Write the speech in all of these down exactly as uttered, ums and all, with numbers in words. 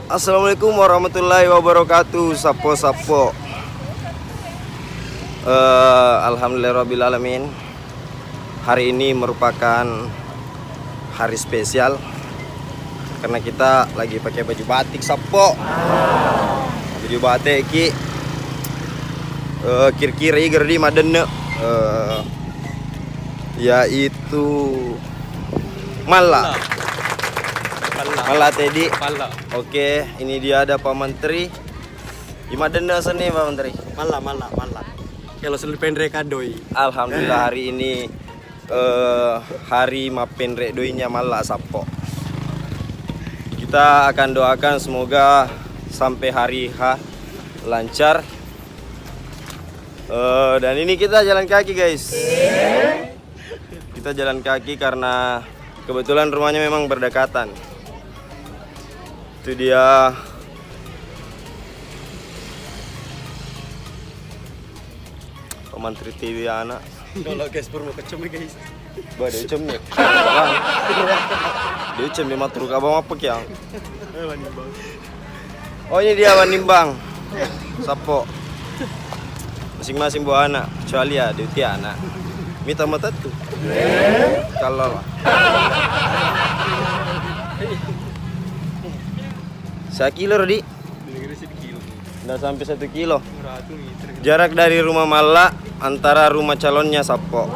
Assalamualaikum warahmatullahi wabarakatuh. Sappo-sappo. Eh, alhamdulillahirabbil alamin. Hari ini merupakan hari spesial karena kita lagi pakai baju batik, Sappo. Baju batik ki, eh, kira-kira iger di madenne, eh, yaitu Malla. Malla. Malla, Teddy. Malla. Oke, ini dia ada Pak Menteri. Imadenne seni, Pak Menteri. Malla, malla, malla. Kalau selalu pendre kadoi. Alhamdulillah, hari ini, eh, hari mappenre doinya Malla, Sappo. Kita akan doakan semoga sampai hari H lancar. Eh, dan ini kita jalan kaki, guys. Kita jalan kaki karena kebetulan rumahnya memang berdekatan. Itu dia Pak Menteri T V anak. Kalau guys, pur mau kecem, guys. Bah, dia cemnya. Bah. Dia cemnya matur abang apa kiang? Eh, Wanimbang. Oh, ini dia Wanimbang. Sappo. Masing-masing buah anak, kecuali ya Dewi Tiana. Mita mata tuh. Kalau lah. Sakilo, Rodi? Nggak sampai satu kilo. Jarak dari rumah Malla antara rumah calonnya Sappo.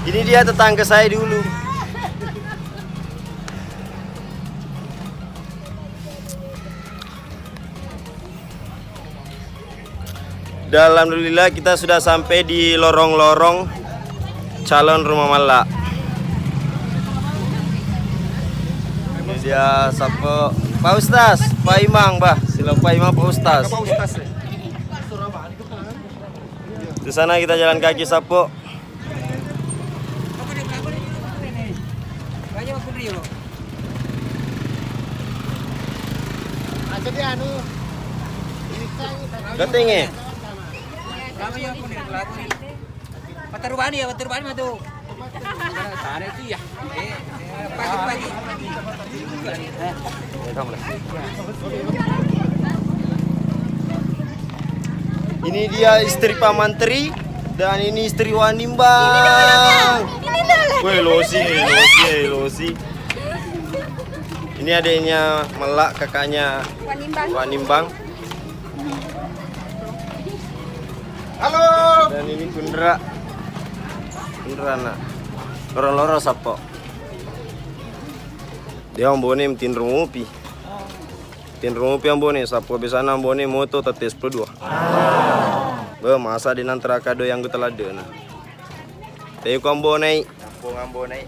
Ini dia tetangga saya dulu. Dan alhamdulillah kita sudah sampai di lorong-lorong calon rumah Malla. Ini dia Sappo, Pak Ustaz, Pak Imang, bah. Sila Pak Imang, Pak Ustaz. Di sana kita jalan kaki, Sappo. Jadi anu, ini kan Dateng, eh? Patarubani ya, patarubani mah tuh. Sana itu ya. Eh, eh, pagi-pagi. Ini dia istri Pak Mantri dan ini istri Wanimbang. Ini dah. Weh, losi, losi, losi. Ini adiknya Melak, kakaknya Wanimbang. Wanimbang. Halo. Dan ini Kundra. Kundra, nak. Loro-loro Sappo. Dia ambone tinro ngopi. Tinro ngopi ambone, Sappo biasana ambone moto tette sepuluh dua. Be, masa di nantara kado yang gue teladena. Tapi ku ambonei. Kampung ambonei.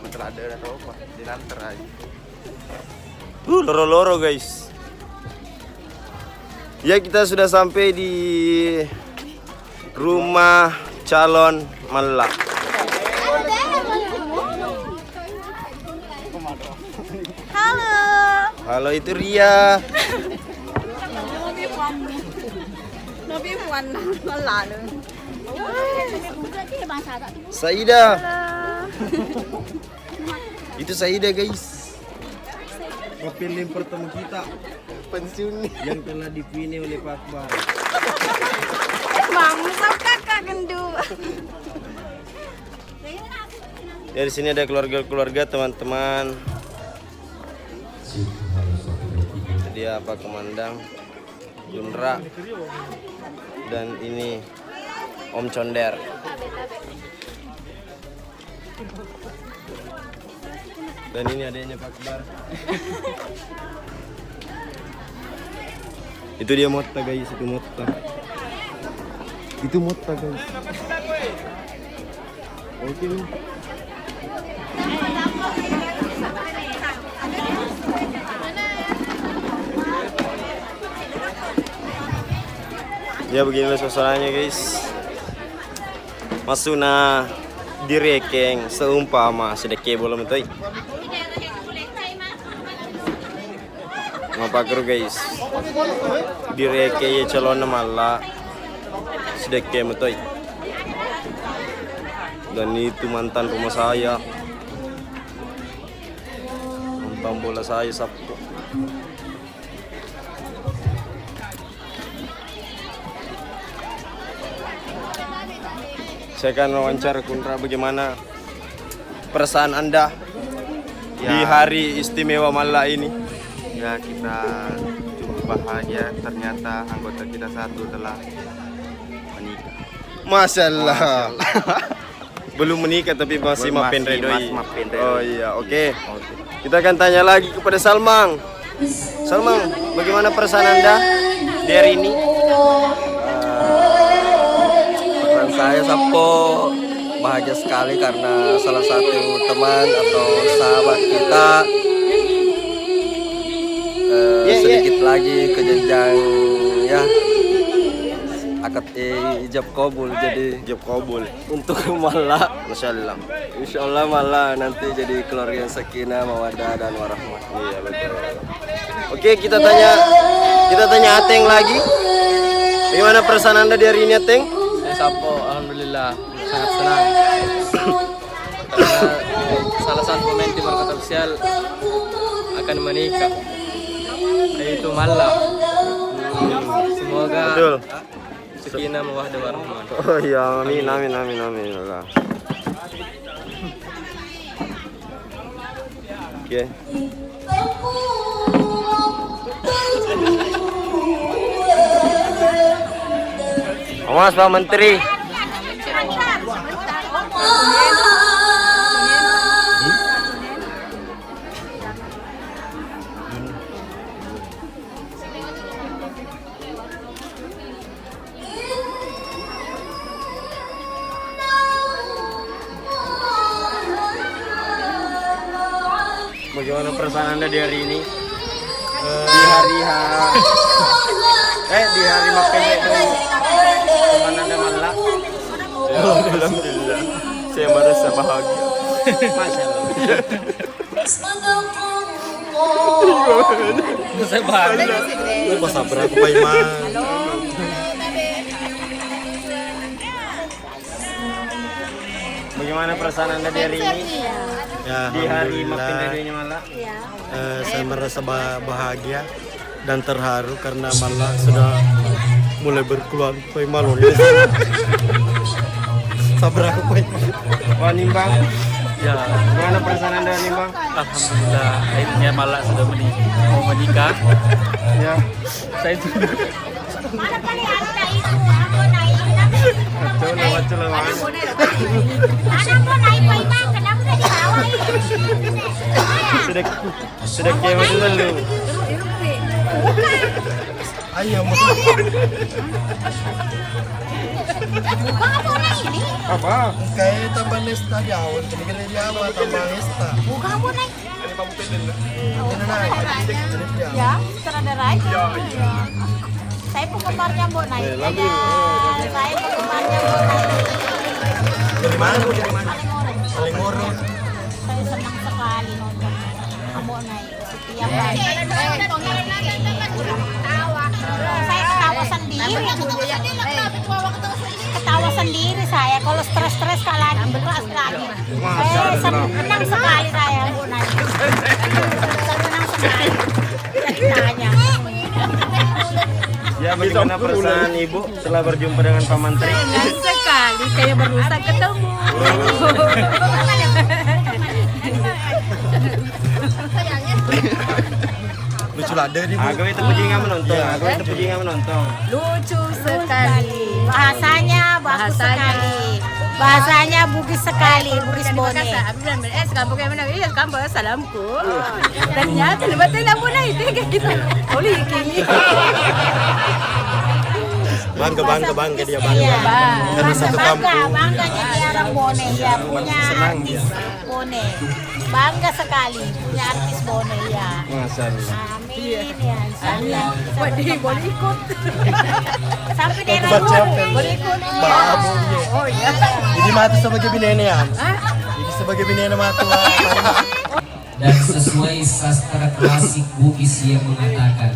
Teladena atau apa? Di nantara aja. Uh, loro-loro, guys. Ya, kita sudah sampai di rumah calon Melak. Halo. Halo, itu Ria. Saida. Halo. Itu Saida, guys. Couple yang pertama kita. Pensiun nih. Yang telah dipilih oleh Pak Akbar. Mamu kakak kendu. Ya, di sini ada keluarga-keluarga, teman-teman. Itu dia Pak Komandan, Gundra, dan ini Om Conder. Dan ini adiknya Pak Akbar. Itu dia Motta, guys, itu Motta. Itu Motta, guys. Oke. Ya, beginilah suasananya, guys. Masuna direkeng seumpama sidekke bolong toi. Mapakkeru, guys. Direkeng ye calonna Malla sidekke mutoi. Dan itu mantan rumah saya. Mantan bola saya, Sappo. Saya akan wawancara Kundra, bagaimana perasaan Anda di Ya. hari istimewa Malla ini? Ya, kita cukup bahagia, ternyata anggota kita satu telah menikah. Masya Allah. Masya Allah. Belum menikah tapi masih Belum, masih, mapenredoi. Masih mapenredoi. Oh iya, oke. Oke. Kita akan tanya lagi kepada Salmang. Salmang, bagaimana perasaan Anda di hari ini? Perasaan saya, Sappo, bahagia sekali karena salah satu teman atau sahabat kita, eh, Iya, iya. sedikit lagi ke jenjang, ya, akad, eh, ijab kabul. Jadi Ijab kabul. untuk Malla, Masya Allah. Insya Allah Malla nanti jadi keluarga yang sakinah, mawaddah, dan warahmah. Iya, betul. Oke, kita tanya, kita tanya Ateng lagi. Bagaimana perasaan Anda di hari ini, Ateng? Saya, Sappo, alhamdulillah, sangat senang. Karena salah satu pemain tim Barokah Official akan menikah, yaitu Malla. Semoga Betul. Sakinah, mawaddah, warahmah. Oh iya, amin, amin, amin, amin. Allah. Oke. Awas, Pak Menteri. Bagaimana perasaan Anda di hari ini? Eh, di hari H, eh, di hari mappendek dulu. Bagaimana Anda, Malla? Ya, alhamdulillah. Saya merasa bahagia. Masya Allah. Saya balik. Lu pas sabar aku, Pak Imam. Bagaimana perasaan Anda di hari ini? Ya, Di hari alhamdulillah. Mappendek Duanya Malla? Eh, saya merasa ba- bahagia dan terharu karena Malla sudah mulai berkeluarga. Pak Imam, sabar aku, Pak Imam. Wah, Nimbang. Ya, Gimana perasaan Anda, Nimbang? alhamdulillah, akhirnya Malla sudah menikah, mau menikah. Ya. Saya itu Coba, coba, Mas. Sudah, sudah kiamat dulu. Ayo, Mas. Apa? Kayak tambah nesta di awal, jadi kira dia apa tambah nesta. Ya, sutradara aja. Saya penggemarnya Mbok Naik aja. Saya penggemarnya Mbok Naik. Dari mana, Bu? Dari mana? Paling ngorong. Saya senang sekali nonton Mbok Naik. Setiap hari. Saya ketawa sendiri. Ketawa sendiri saya. Kalau stres-stres, Kak, lagi, keras lagi. Saya senang sekali saya, Bu Naik. Senang sekali. Ceritanya. Ya, bagaimana perasaan Ibu setelah berjumpa dengan Pak Mantri? Senang sekali, kayak barusan ketemu. Lucu lade di, Bu. Aku itu puji nggak menonton. Aku itu puji nggak menonton. Lucu sekali. Bahasanya bagus Bahasanya. Sekali. Bahasanya Bugis sekali, Bugis Di Bone. Makassar, aku bilang, eh, sekampung kayak mana? Iya, sekampung, salamku. Ternyata lebat, tidak boleh itu kayak gitu. Boleh gini. Bangga, bangga, bangga dia, bangga. Iya. Karena satu Bangga, kampung. bangga jadi orang Bone, ya, punya Senang artis dia. Bone. Bangga sekali punya artis Bone, ya. Masya Allah. Amin, ya, insya Allah. Waduh, boleh ikut. Sampai daerah Baca Bone, apa? boleh ikut. Babu, iya. Oh iya. Ini mati sebagai binene, ya. Ini sebagai binene mati, Pak. Dan sesuai sastra klasik Bugis yang mengatakan,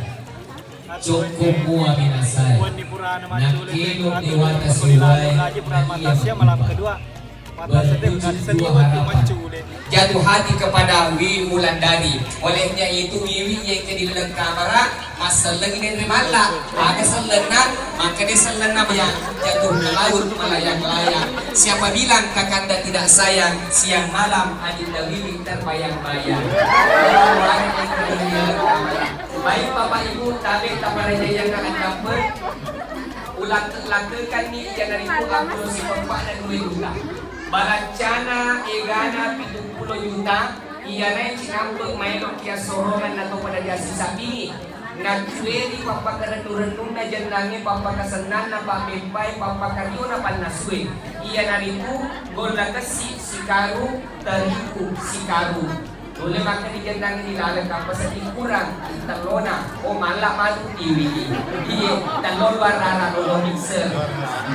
"Cokko mua minasai, nakkeno dewata siwae, na iya malam kedua." Bertujuh dua harapan. Jatuh hati kepada Wiwi Wulandari. Olehnya itu Wiwi yang ke di dalam kamar, massellengi denre malla. Aga sellenna, maka dia sellenna yang jatuh ke laut melayang-layang. Siapa bilang kakanda tidak sayang? Siang malam adinda Wiwi terbayang-bayang. Baik Bapak Ibu, tabe tamarajayang akan dapet. Ulak-, lakkekanni iyanaritu ablo sipeppa dan dua juta. Balaccana egana pitung pulo juta, iyanae cinampe maelo kia sorongan nato pada jasi sabini. Naccueri pappakarennu-rennunna jennangnge, pappakasennanna, pammeppae, pappakariona pannasue. Iyanaritu golla kessi sikaru, terigu sikaru. Nulle makkeda jennangnge dilaleng kappa seddi kurang, tellona. Oh, malla matu tiwi. Iye, tello dua rara lolo mixer.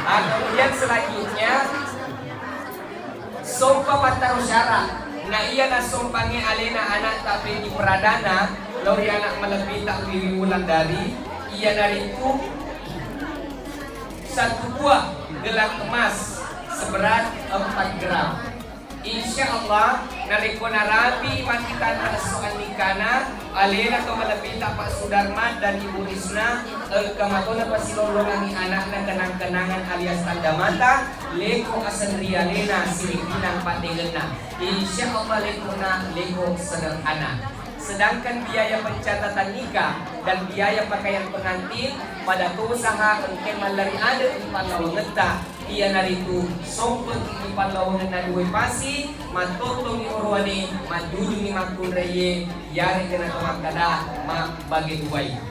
Ah, kemudian selanjutnya, sompa pattaro syara. Na iya na sompangnge alena anak ta Fendi Pradana, lori anak malebbita Wiwi Wulandari, iyanaritu satu buah gelang emas seberat empat gram. Insya Allah, narekko narapi mati tanra esso annikkana, alena to malebbita Pak Sudarman dan Ibu Risna, engka matona pasilolongangi anakna kenang-kenangan alias tanda mata, leko aseng ri alena siripinang paddengenna. Insya Allah, lekona leko sederhana. Sedangkan biaya pencatatan nikah dan biaya pakaian pengantin pada tosaha engke mallari ade ri pallawangetta, iyanaritu sompeki ri pallawangenna dua pasi, mattottongi orowane, majjujungi makkunraie, yarega nato makkada mabbage duai.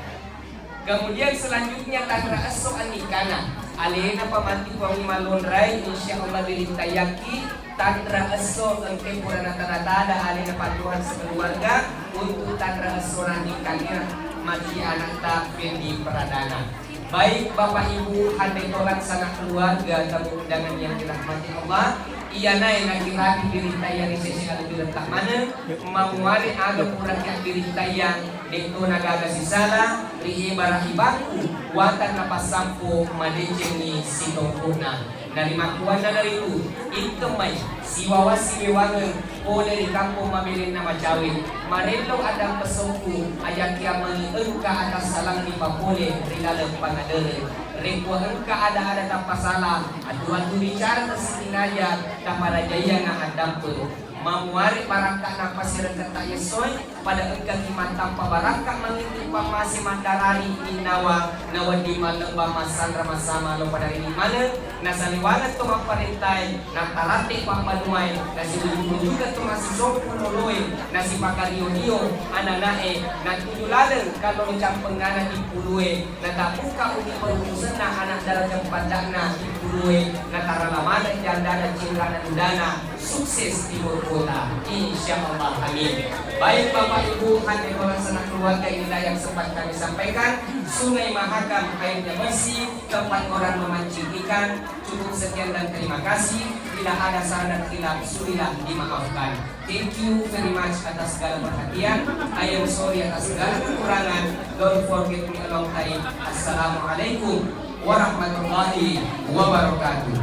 Kemudian selanjutnya tanra esso annikkana. Alena pa matti puangnge mallonrai, insya Allah dirittayakki tanra esso engke pura natada-tada alena pattuhan sekeluarga untuk tanra esso rannikkana matti anakta Fendi Pradana. Baik Bapak Ibu, hande tolang sanak keluarga tamu undangan yang dirahmati Allah, iyanae nakirapi dirittaya ri sese alebbi lettak maneng, mamuare aga pura kiabbirittayang, De'to nagaga sisala ri ebara ibakku, watan napassampo madecengngi sitongko'na. Narimakkuannanaritu, ikkemmai siwawa siwewangeng pole ri kampong mabelenna Macawe. Marello addampesokku, ajakkiammengngi engka atassalang ripapole ri laleng pangadereng. Rekko engka ada-ada tappasala, atu-atu bicara tessitinaja, taparajaiyangnga addampeng. Mamuare barakka nappasirekketta yessoe, pada engkaki mattappa barakka mangintu pammase maddarari innawa nawedding mallebba massanra massama lo pada rini maneng, nasaliwangeng to mapparentae, nattaratte pabbanuae, nasiwujung-wujungeng to massisoppu loloe, nasipakario-rio ananae, natuju laleng kallolo campengngana tippulue, natabukka ugi perumusenna anak darajang padda'na tippulue, natarala maneng jandana cinrana dudana. Sukses Timur Kota, insya Allah, amin. Baik Bapak Ibu, hande tolang sanak keluarga, inilah yang sempat kami sampaikan. Sungai Mahakam airnya bersih, tempat orang memancing ikan. Cukup sekian dan terima kasih. Bila ada salah dan khilaf, sulilah dimaafkan. Thank you very much atas segala perhatian. I am sorry atas segala kekurangan. Don't forget me a long time. Assalamualaikum warahmatullahi wabarakatuh.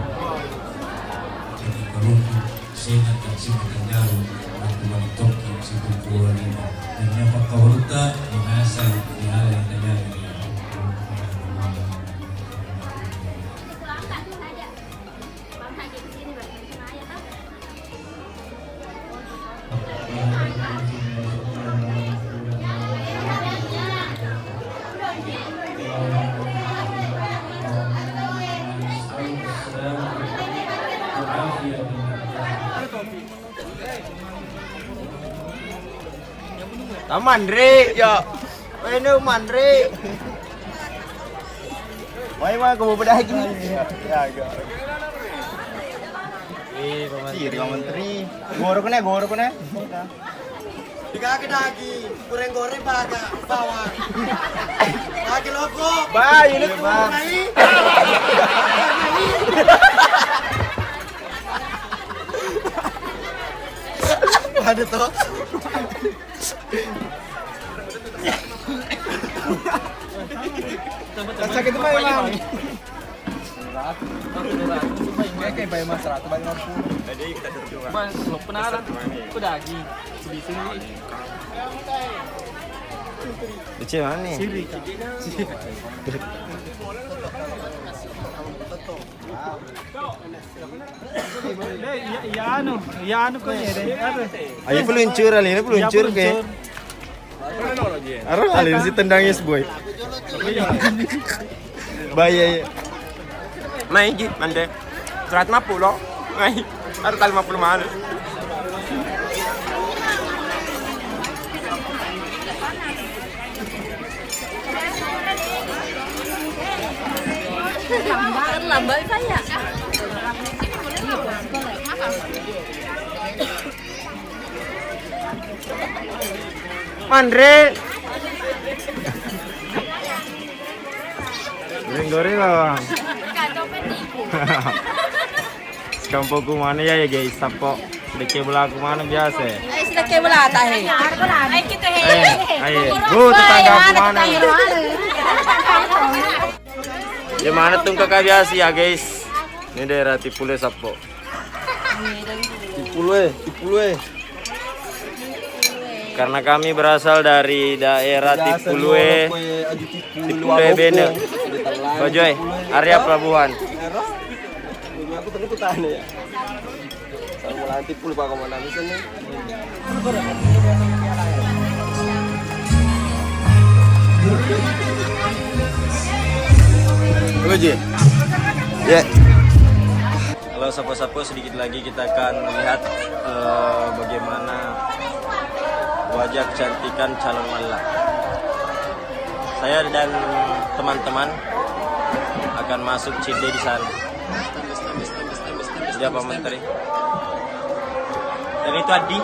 Jadi, kalau saya nak tak sih makan jauh, aku balik toki, si kumpul ni. Dan yang pakai waluta, yang asal, yang ada yang ada. Taman, Ri. Ya. Weno manre. Mai ma ko bedagi. Ya, ya. Eh, Pak Menteri. Ciri Pak Menteri. Goro kena, goro kena. Tiga ke dagi, goreng-goreng baga bawang. Lagi loko. Bah, ini tuh. Mai. Ada toh. Sakit apa emang? Bayar mas seratus, bayar lima puluh. Bang, lo pernah ada? Itu daging. Sebising. Lucu mana nih? Siri, Kak. Deh, iya, iya, anu, iya, anu, kok ya, deh. Aduh. Ayo, peluncur, Ali, ini peluncur, kayak. Peluncur. Arah, Ali, si tendang, yes, boy. Bayar, ya. Mai, Ji, mante. Seratus lima puluh. Mai, harus kali lima puluh mana? Terlambat saya. Manre. Goreng-goreng, Bang. Sekampungku mana ya, ya, guys, sapo. Sedekah belaku mana biasa. Eh, sedekah belata, he. Eh, ayo. Bu, tetanggaku mana? Di mana tuh kakak biasa ya, guys? Ini daerah Tipule sapo. Tipule, Tipule. Karena kami berasal dari daerah Tipulue, Tipulue Bene. Kojoe, area pelabuhan. Aku tadi kutanya ya. Kalau mau lantai puluh, Pak, kemana misalnya? Halo, Ji. Ya. Halo, sapo-sapo, sedikit lagi kita akan melihat, eh, bagaimana wajah kecantikan calon malla. Saya dan teman-teman akan masuk C D di sana. Siapa menteri? Dan itu Adi.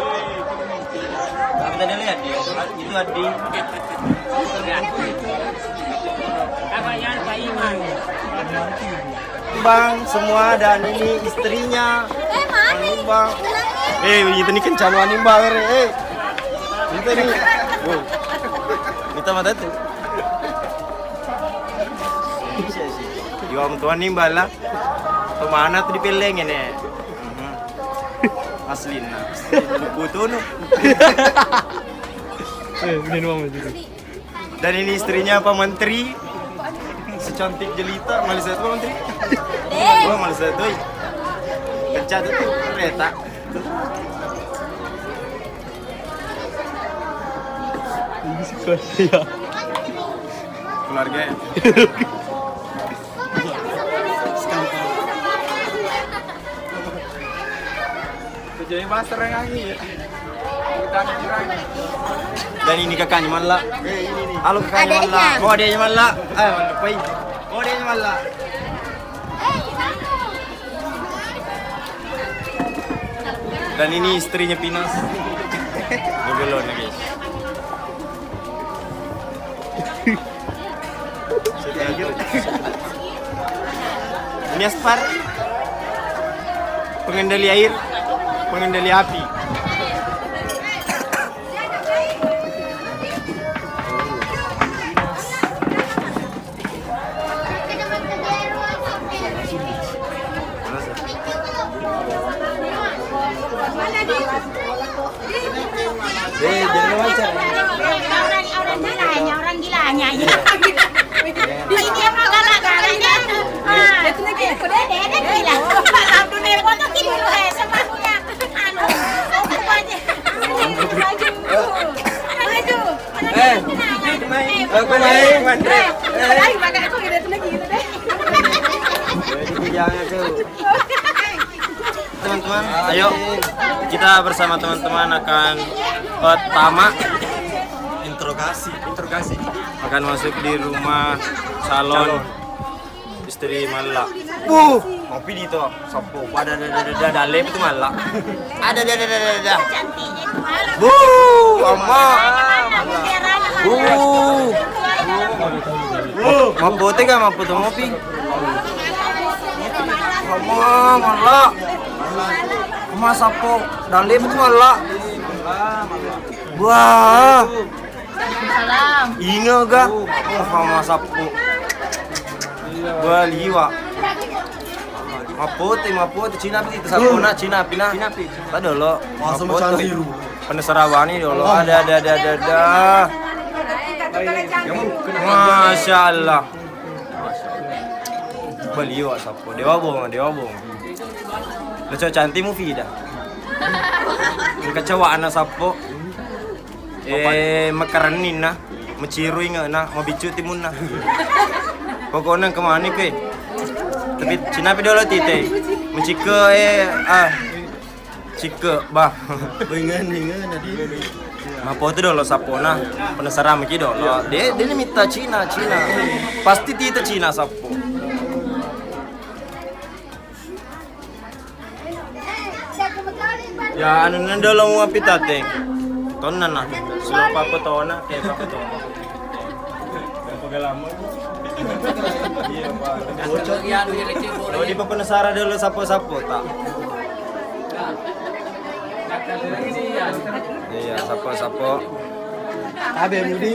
Kita lihat dia. Itu Adi. Bang, semua, dan ini istrinya. Eh, mana? Bang. Eh, itu nih kencan wani, Bang, eh. Itu nih. Wow. Kita mata tuh. Iya, orang tua nih, Bang, lah. Pemana tuh dipelengin, ya? Mhm. Aslina. Butuh, no. Eh, ini doang, Mas. Dan ini istrinya Pak Menteri. Secantik jelita, malu saya tuh, Pak Menteri. Oh, malu saya tuh. Kencang tuh, kereta. Ini sih, ya. Keluarga ya? Jadi master yang lagi ya. Dan ini kakaknya Malla. Halo, kakaknya Malla. Adeknya. Oh, adeknya Malla. Eh, Malla, pai. Oh, adeknya Malla. Dan ini istrinya Pinas. Ini belum, guys. Ini Aspar, pengendali air, pengendali api. Eh, jangan wajar. Orang, orang gilanya, orang gilanya aja. Ini emang galak-galaknya tuh. Ah, itu lagi, udah deh, deh, gila. Lampu nih, foto dulu, eh, sama punya. Anu, foto aja. Maju. Maju. Eh, aku main, Andre. Eh, ayo, pakai aku gitu, lagi gitu deh. Jadi, jangan tuh. Teman-teman, ayo kita bersama teman-teman akan pertama interogasi, interogasi. Akan masuk di rumah calon istri Malla. Wuh, ngopi di to, sapo. Ada, ada, ada, ada, ada, lem itu Malla. Ada, ada, ada, ada, ada. Wuh, ama. Wuh. Mabbote ga mappoto mopi. Ama, Malla. Ama, sapo. Dalle betul, Malla. Wah. Salam. Inge ga? Oh, ama, sapo. Wah, liwa. Mapote, mapote, Cina pi itu sapona, Cina pi na. Cina pi. Padolo. Langsung mapote. Macam biru. Penasaran wani dolo. Ada, ada, ada, ada, ada. Masya Allah. Beliau sappo. Dewa bong, dewa bong. Leco cantik Mufidah. Kecewa anak sappo. Eh, makarenninna, macirui ngena, mabiccu timunna. Pokokna kemana kue? Tapi Cina pi dolo tite. Mencike, eh, ah. Cike, bah. Ringan, ringan, tadi. Mapote dolo sapona, penasaran maki dolo. Dia, dia ni minta Cina, Cina. Pasti tite Cina sappo. Ya, anu nendolo mua pitate. Tonna na. Sudah apa tona, kayak apa tona. Yang pegalaman. Iya, Pak. Bocor ya, anu ya, kecil boleh. Kalau di penasaran dulu sapo-sapo, tak? Iya, sapo-sapo. Tabe mudi.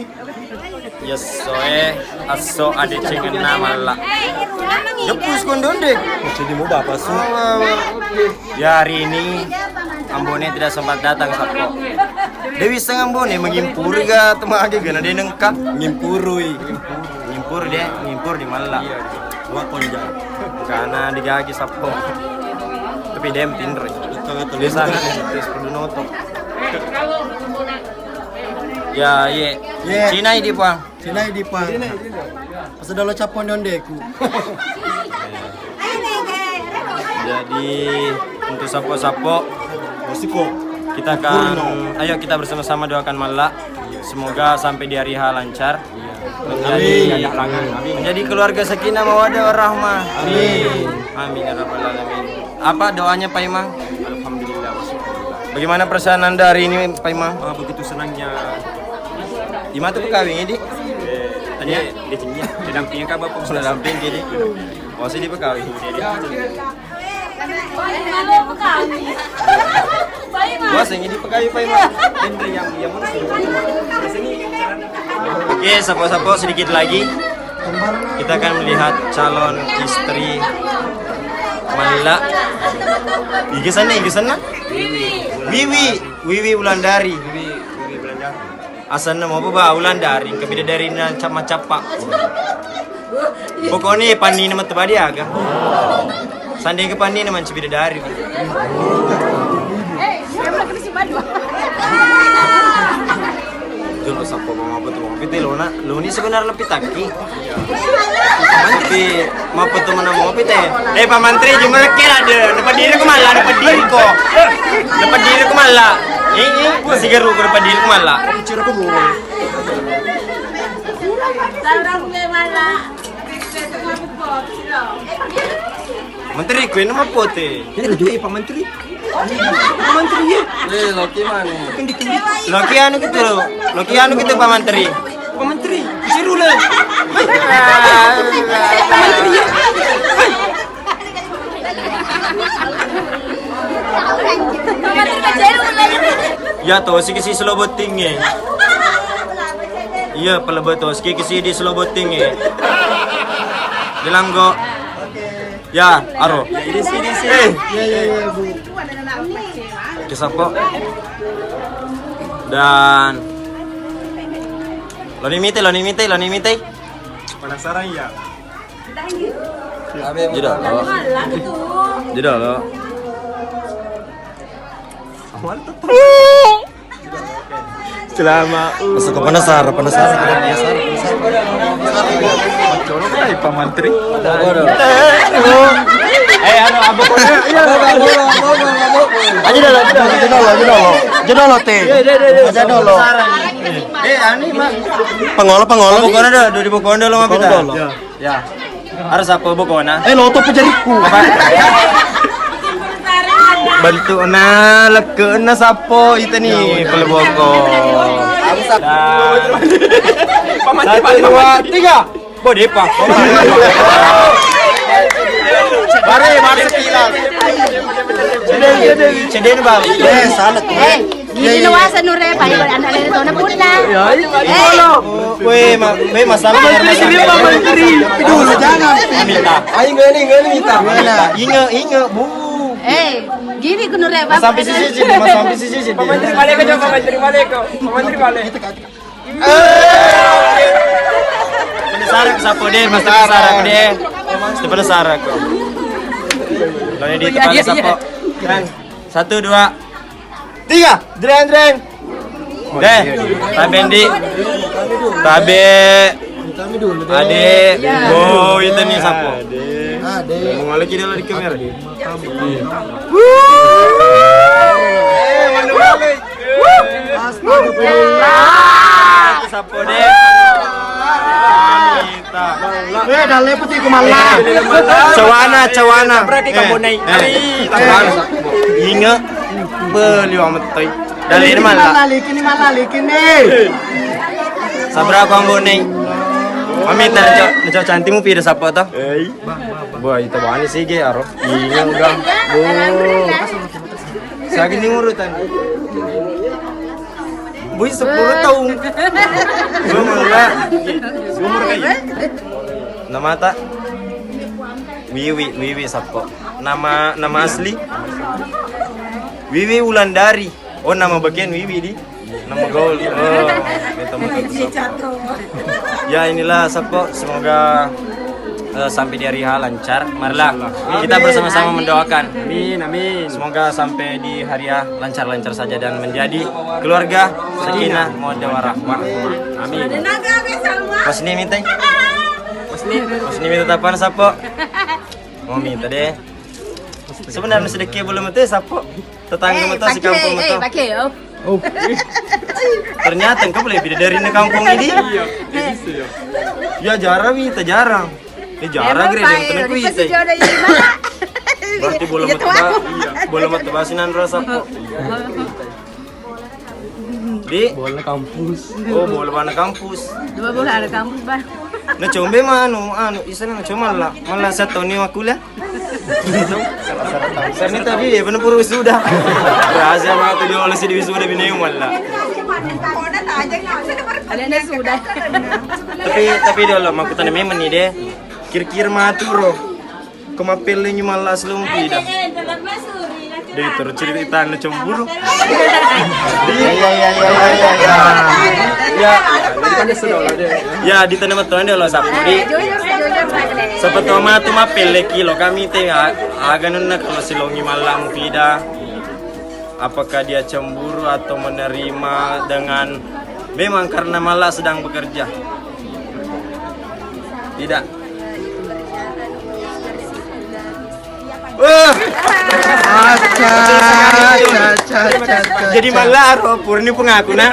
Yessoe, asso adecengenna malla. Jeppus kondonde. Jadi mau bapak su. Ya, hari ini Ambone tidak sempat datang, sappo. Dewi setengah Ambone mengimpuri ga temage gana de nengka. Ngimpurui. Ngimpur de, ngimpur di malla. Dua konja. Karena digagi sappo. Tapi dem tinre. Di sana, di sepuluh noto. Ya, ye. Ye. Cina idi, Pak. Cina idi, Pak. Pas dolo capon dondeku. Jadi, untuk sapo-sapo, kita akan, ayo kita bersama-sama doakan Malla. Semoga sampai di hari H lancar. Menjadi, menjadi keluarga sakinah mawaddah warahmah. Amin. Amin ya rabbal alamin. Apa doanya, Pak Imam? Alhamdulillah, wa syukurillah. Bagaimana perasaan Anda hari ini, Pak Imam? Ah, begitu senangnya. Imam tuh kawin ini? Eh, tanya di sini ya. Didampingi kah Bapak? Sudah damping gini. Masih di P K W. Wah, sing ini P K W, Pak Imam. Oke, sapo-sapo sedikit lagi. Kita akan melihat calon istri Malla. Iga senna, iga senna? Wiwi. Wiwi, Wiwi Wulandari. Asenna mopa ba Wulandari, engka bidadarina cappa-cappa. Pokokna pannina metu badi aga. Sanding ke pannina manci bidadari. Jolo sappo mapettu, mapettu lona, loni sebenarnya pitakki. Mantri, mapettu mana mau pite? Eh, Pak Mantri, jumlah kira deh. Dapat diri ku Malla, dapat diri ko. Dapat diri ku Malla. Ini, ini, sigaru ku dapat diri ku Malla. Menteri, kue nama pote. Ini juga Pak Menteri. Pak Menteri ya. Eh, Loki mana? Loki anu gitu loh. Loki anu gitu, Pak Menteri. Pak Menteri, seru lah. Pak Menteri ya. Ya to, siki si slow botting e. Iya, pelebet to, siki si di slow botting e. Dilanggo. Ya, aro. Ini sini sih. Eh. Iya, iya, iya, Bu. Oke, sapo. Dan loni mite, loni mite, loni mite. Penasaran ya? Jadi lo. Jadi lo. Selama masuk ke penasaran, penasaran, penasaran, penasaran. Colok lah, Pak Mantri. Eh, anu, abu. Aja dulu, aja dulu, aja dulu, aja dulu. Aja dulu, teh. Aja dulu. Eh, ani, Mak. Pengolo, pengolo. Pokoknya dah, dua ribu kondo lo, Mak, kita. Ya. Harus apa pokoknya? Eh, loto pejariku. Apa? Bentukna, lekena sapo itu nih, pele boko. Satu, dua, tiga. Bode, Pak. Bare, bare sekilas. Cedek, Bang. Eh, salah tuh. Ini nuwasa nure, pai anda lele tona punna. Ya, ini. Eh. Weh, ma-, weh, masalah. Menteri, Menteri. Dulu, jangan. Minta. Ayo, ngene, ngene, minta. Inge, inge, bu. Eh, gini ku nure, Pak. Sampai sisi, sisi, sampai sisi, sisi. Menteri balik ke, coba, Menteri balik ke. Menteri balik. Penasaran ke sapo deh, pasti penasaran deh. Pasti penasaran kok. Lalu di tempat sapo. Kan, satu, dua, tiga. Dreng, dreng. Deh, tabe ndi. Tabe. Ade. Oh, itu nih sapo. Ade. Mau lagi dia lagi kamera. Astagfirullah. Sapo deh. Weh, dalle putih ku malla. Cawana, cawana. Berarti kamu naik. Inge. Beli wa metoi. Dalle ini malla. Malla likin, malla likin nih. Sabra ku ambo naik. Mami, tar, cok, cok, cantikmu pida sapo to? Boy, itu bani sih ge aro. Inge udah. Bo. Sagini urutan. Bui sepuluh tahun. Gua mangga. Umur kayak. Nama tak? Wiwi, Wiwi sapo. Nama, nama asli? Wiwi Wulandari. Oh, nama bagian Wiwi di. Nama gaul. Oh, itu betul, betul. Ya, inilah sapo, semoga eh, sampai di hari H lancar. Marilah kita bersama-sama mendoakan. Amin, amin. Semoga sampai di hari H lancar-lancar saja dan menjadi keluarga sakinah mawaddah warahmah. Amin. Pas ni minta. Pas ni, pas ni minta tapan sapo? Mau minta deh. Sebenarnya sedikit belum itu sapo. Tetangga meto si kampung meto. Oh. Ternyata engkau boleh beda dari ini kampung ini. Iya, ya bisa ya. Ya jarang, kita jarang. Ini jarang gede yang tenang kuwi. Berarti bola mata, iya, bola mata basinan rasa kok. Di bola kampus. Oh, bola mana kampus? Dua bola ada kampus, Bang. Na combe manu, anu, isana na cuma lah. Malah satu ni aku lah. Seni tapi ya bener pura wisuda. Rahasia mah tuh dia oleh si wisuda bini malah. Ada sudah. Tapi, tapi dolo makkutana memang ni deh. Kira-kira matu ro. Ko mappellengi malla selumpi dah. Deh, terus cerita na cemburu. Iya, iya, iya, iya, iya, iya. Ya. Ya, di tana mattonde lo sappo di. Sappo to matu mappelleki lo kami te, a-, aga nonna kalau silongi malla mupida. Apakah dia cemburu atau menerima dengan memang karena malla sedang bekerja? Tidak. Wah. Aca, aca, aca, aca. Jadi malla ro purni pengaku na.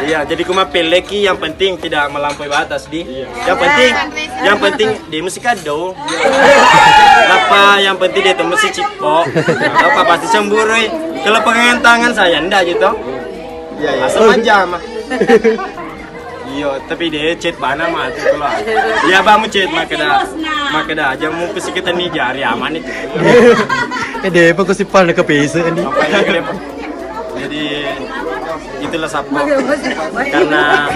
Iya, jadi ku mappelleki yang penting tidak melampaui batas di. Yang penting, yang penting dia mesti kado. Apa yang penting dia tuh mesti cippo. Apa pasti cemburu. Kalau pegangan tangan saya ndak gitu. Iya, iya. Asal aja mah. Iyo, tapi dia chat bana mah tuh keluar. Iya, bamu chat makkeda. Makkeda aja mu pasti kita nih jari aman itu. Eh, dia apa kok si pal ke P S ini? Apa yang gede, Pak? Jadi itulah sappo. Karena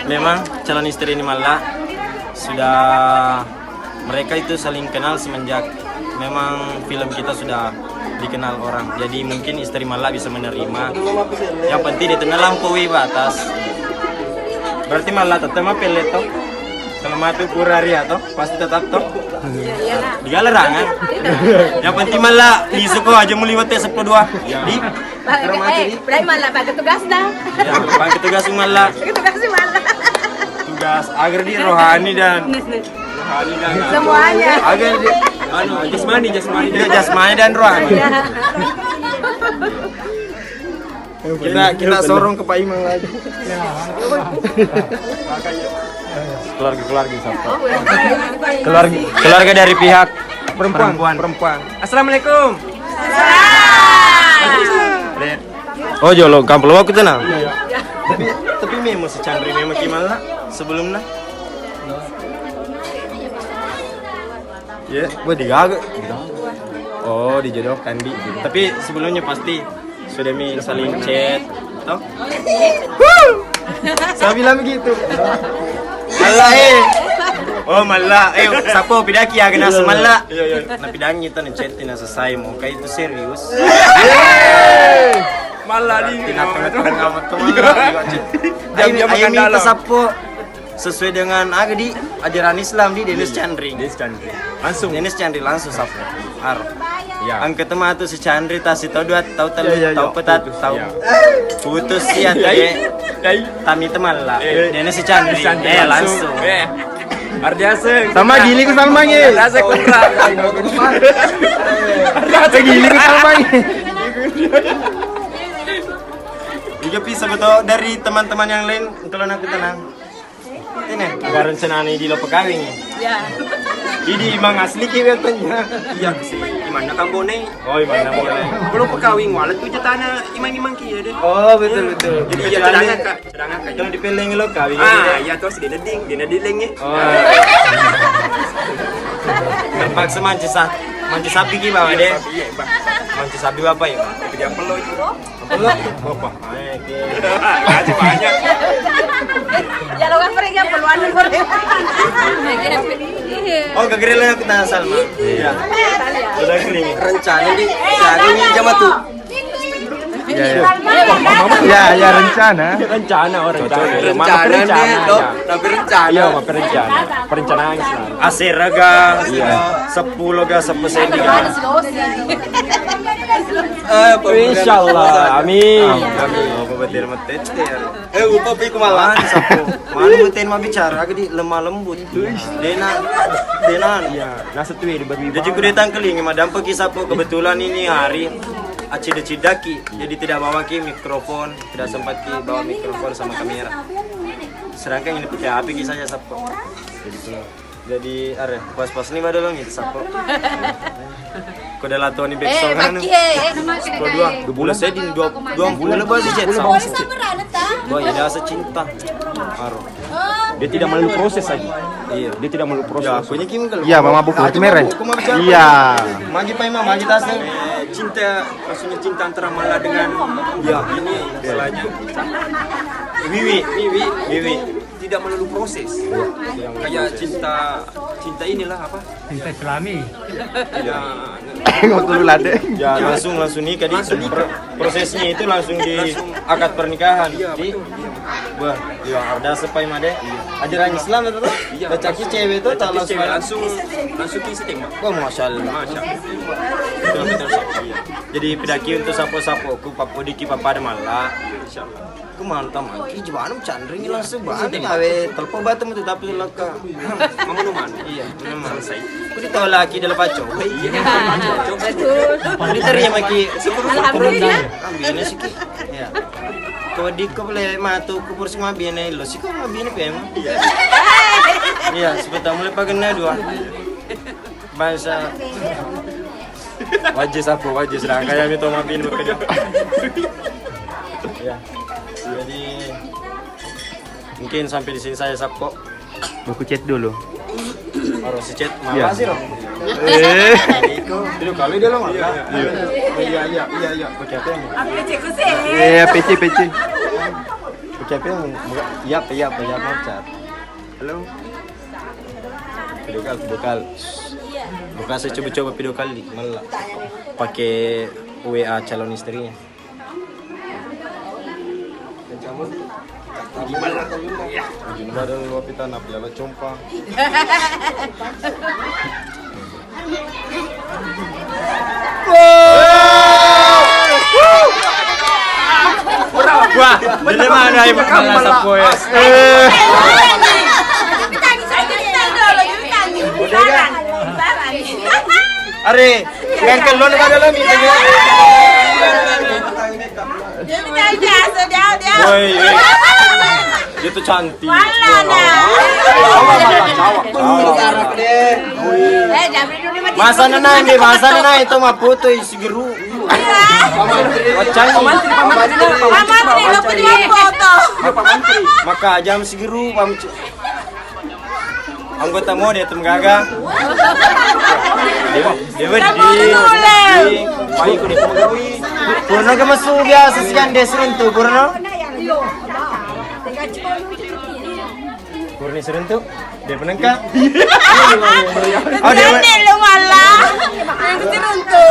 memang calon istri ini malah sudah mereka itu saling kenal semenjak memang film kita sudah dikenal orang. Jadi mungkin istri malla bisa menerima. Yang penting dia tenang lampaui batas. Berarti malla tetap mah pelle toh. Kalau matu pura ria toh, pasti tetap toh. Digala rangan. Yang penting malla di sekolah aja muli wate sepuluh dua. Di Bang, eh, Ibrahim malah bagi tugas dah. Ya, bagi tugas malah. Bagi tugas malah. Tugas agar di rohani dan rohani dan semuanya. Agar di anu, jasmani, jasmani. Ya, jasmani dan rohani. Ya. Kita, kita sorong ke Pak Imam lagi. Keluarga-keluarga siapa? Keluarga, keluarga dari pihak perempuan, perempuan. Assalamualaikum. Oh, jolo kampung aku tenang. Tapi, tapi memang si Chandra memang gimana sebelumnya? Ya, gua digaga. Oh, dijodohkan di. Tapi sebelumnya pasti Sudah mi saling chat, toh? Saya bilang begitu. Malla, eh. Oh, malla. Eh, sapo pidaki ya kena semalla. Iya, iya. Napidangi itu nih chat, tina selesai mau kayak itu serius. Malla di. Tina tengah-tengah betul malla. Jam-jam makan dalam. Sapo sesuai dengan aga di ajaran Islam di Dennis Chandri. Dennis Chandri. Langsung. Dennis Chandri langsung sapo. Ar. Ya. Angka tematu si Chandri, tasi tau dua, tau telu, ya, ya, tau ya, petat, putus, tau ya. Putus ya, ya, tadi. Ya. Tami temalla. Eh. Dennis si Chandri. Chandri eh, langsung. Langsung. Eh. Ardiaseng. Sama gili ku Salmang, eh. Ardiaseng kontra. Ardiaseng gili ku Salmang, eh. Juga bisa betul dari teman-teman yang lain kalau aku tenang. Ini, ada rencana nih di lo pekawing ya? Ya. Jadi imang asli ki katanya. Iya sih, imanna Kambone. Oh, imanna Kambone. Belum pekawing, walet tuh jatana imang-imang ki ya deh. Oh, betul, betul. Jadi ya, kecuali cadangan, Kak. Cadangan, Kak. Kalau dipeleng lo kawing. Ah, iya, terus dia neding, dia neding lengi. Oh. Terpaksa manci sa-, manci sapi ki bawa deh. Iya, Bang. Manci sapi apa ya, Bang? Tapi dia perlu itu. Apa? Aja banyak. Ya, lo kan pergi apa? Lu anu, pergi. Oh, ke grill aku tanya Salma. Iya. Udah kering. Rencana di cari nih jam tuh. Ya, ya. Ya, ya, rencana. Rencana, oh, rencana. Cocok. Iya, maaf, rencana, rencana, dok. Ya. Tapi rencana. Iya, maaf, rencana. Perencanaan sih. Aseraga, iya. Sepuluh ga, sepuluh senti ga. Eh, insyaallah, amin. Amin. Apa betul meteter? Eh, upa pi ku malah. Mana sapo? Mana meten ma bicara, aga di lemah lembut. Dena, dena. Iya, nasa tuh ya, di babi. Jadi ku datang kelingi, madam pagi sapo, kebetulan ini hari acida-cidaki, jadi tidak bawa ki mikrofon, tidak sempat ki bawa mikrofon sama kamera. Sedangkan ini pakai H P ki saja sapo. Jadi, jadi, are, pas-pas ini baru dong itu sapo. Ko dalam tuan ini back sound kan? Ko dua, dua bulan saya di dua, dua bulan lebih sih chat sama. Wah, iya, asa cinta. Aro. Dia tidak melalui proses lagi. Iya. Dia tidak melalui proses. Ya, aku ini kim kalau. Iya, mama buku itu merah. Iya. Magi pai mama, magi tas. Eh, cinta, maksudnya cinta antara Mala dengan, ya, ini istilahnya. Wiwi. Wiwi. Wiwi. Tidak melalui proses. Iya. Kayak cinta, cinta inilah apa? Cinta Islami. Iya. Ngotot lu lade. Ya, langsung, langsung nikah di. Langsung nikah. Pro-, prosesnya itu langsung di akad pernikahan. Iya, betul. Iya. Wah, iya, ada sepai made. Iya. Ajaran Islam itu tuh. Iya. Baca ki cewek itu langsung, langsung ki setembak. Wah, masya Allah. Masya Allah. Betul, betul, sapo. Iya. Jadi pedaki untuk sapo-sapo ku papo diki papa ada malah. Insyaallah. Ku mantap, mangki jebana Chandri langsung banget. Awe telepon batu metu tapi leka. Mama numan. Iya, memang. Selesai. Ku ditolak ki dalam paco. Iya. Betul. Ku diterima ki. Alhamdulillah. Ambil siki. Iya. Ko diko boleh matu ku kursi mabine lo siko mabine pema. Iya. Iya, sebentar mulai pagenna dua. Bangsa. Wajib sapo, wajib sedang kayak mi to mabine bekerja. Ya. Jadi mungkin sampai di sini saja sapo. Aku chat dulu. Baru si chat, iya. Makasih loh. Eh. Video kali dia lo mana? Iya, iya, iya, iya, iya. Pakai apa ini? Iya, P C, P C. Pakai apa ini? Iya, iya, iya, macet. Halo. Video call, video call. Bukan saya coba-coba video call di malah. Pakai W A calon istrinya. Ujung badan luar pita, napi ala compa. Wah, jadi mana ibu kepala sapo ya? Eh. Are, yang kelon pada lo minta. Woi, woi. Dia tuh cantik. Malah, nah. Cawak, cawak, cawak. Eh, jangan dulu, mati. Masa nenang deh, masa nenang itu mah foto isi geru. Wacang. Pak Mantri, Pak Mantri, Pak Mantri, Pak Mantri. Maka jam segeru, Pak Mantri. Anggota mode tem gaga. Dewa, Dewa di. Purno ke mesu biasa sian de seruntu, purno. Purni seruntu, de penengka. Oh, de. Lo malah. Yang seruntu.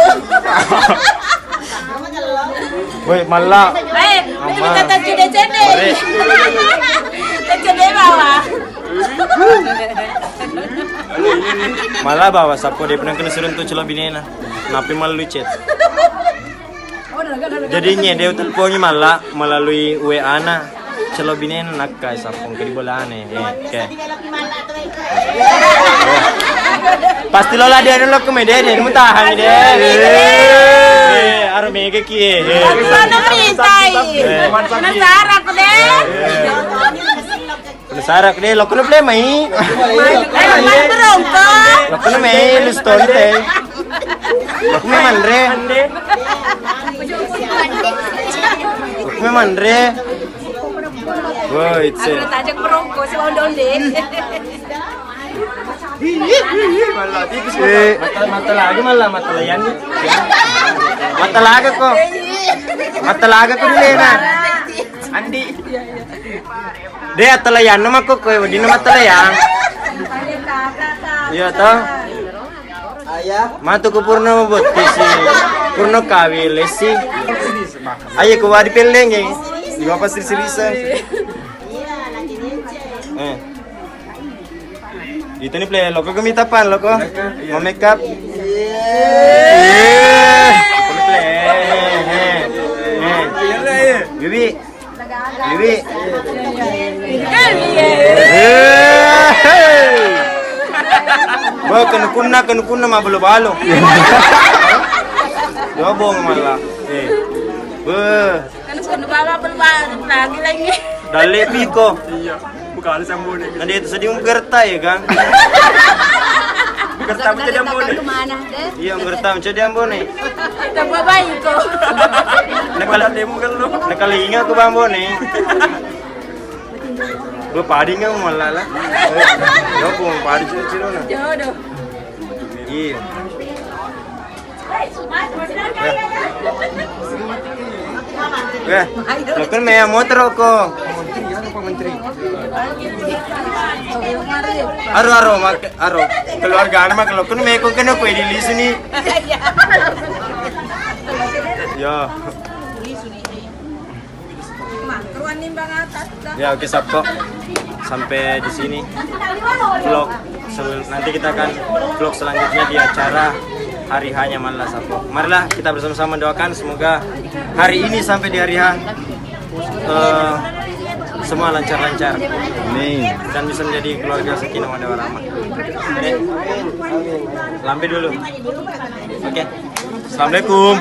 Woi, malla. Eh, itu kita cede-cede. Cede bawa. Malla bawa sappo de penengka seruntu celo binena. Napi mallu chat. Jadi nyede telpongi malla melalui W A na. Celo binena nakkai sappo ke di bolane. Eh, oke. Pasti lo ladian lo ke mede de, mutahan de. Eh, aro mega kie. Eh. Sana mintai. Penasaran aku deh. Penasaran aku deh, lo kena play mai. Lo kena mai, lu story teh. Lo kena manre. Lo kena manre. Woi, cek. Tajak perongko si onde-onde. Mata, mata lagi malah, mata layan. Mata lagi kok. Mata lagi kok dulu, nah. Andi. De, mata layan makko koe, weddinna mata layan. Iya toh? Ayah. Matu ku Purno botti si. Purno kawi lesi. Ayo ku wadi pelleng, eh. Di apa seri-serisa? Eh. Itu nih play loko kami tapan loko. Iya. Mau makeup. Iya. Play. Eh, eh, eh. Bibi. Bibi. Wah, kenukunna, kenukunna ma balo-balo. Dobong malah. Eh. Beuh. Kan sudah bawa balo-balo lagi lagi. Dalle piko. Iya. Bukan sambone. Nanti itu sedih gerta ya, Kang. Gerta menjadi ambone. Kemana deh? Iya, ngertam cedi ambone. Tambah baik kok. Nakal-, nakal ingat ku bambone. Be padi nggak mau lala? Ya, aku mau padi ciro-ciro nah. Jodoh. Iya. Ya. Ya, lo kan mea motor ko. Aro, aro, mak-, aro. Keluarga anak mak lo kan meko kena kue di lisu ni. Ya. Ya, oke, Sappo. Sampai di sini vlog sel-, nanti kita akan vlog selanjutnya di acara hari hanya malah Sappo. Marilah kita bersama-sama doakan semoga hari ini sampai di hari H, eh, semua lancar-lancar. Amin. Dan bisa menjadi keluarga sakinah mawaddah warahmah. Oke. Lambe dulu. Oke. Assalamualaikum.